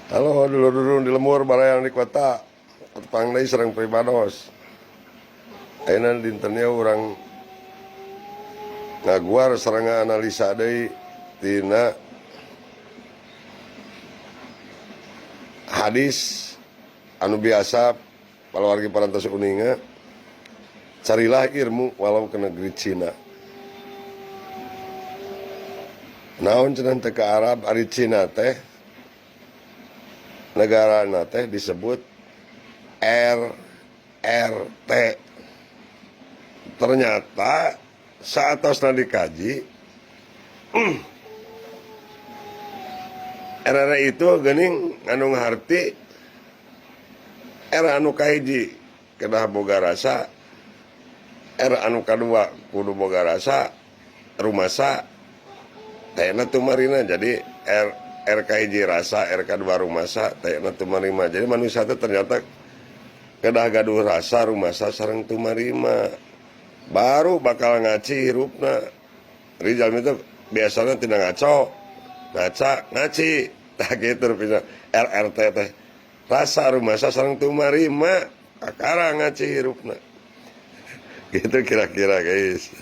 Halo dulur-dulur di lembur barayang di kota tepang deui sareng pribados. Ayeuna dinten ieu urang ngaguar sareng analisa deui tina hadis anu biasa palawargi parantos uninga, carilah ilmu walau ke negeri Cina. Naon cenah teh ke Arab, ari Cina teh negara teh disebut RRT. Ternyata saat tosna dikaji, RR itu geuning ngandung harti R anu kahiji kedah boga rasa, R anu kadua kudu boga rasa rumasa teh tumarina. Jadi R R kahiji rasa, R kadua rumasa, teh tumarima. Jadi manusia teh ternyata kedah gaduh rasa, rumasa, sareng tumarima, baru bakal ngaci hirupna. Rijal itu biasanya tidak ngaco, ngaca, ngaci. Tah gitu rupina RRT teh, rasa, rumasa, sareng tumarima, kakara ngaci hirupna. Gitu kira-kira, guys.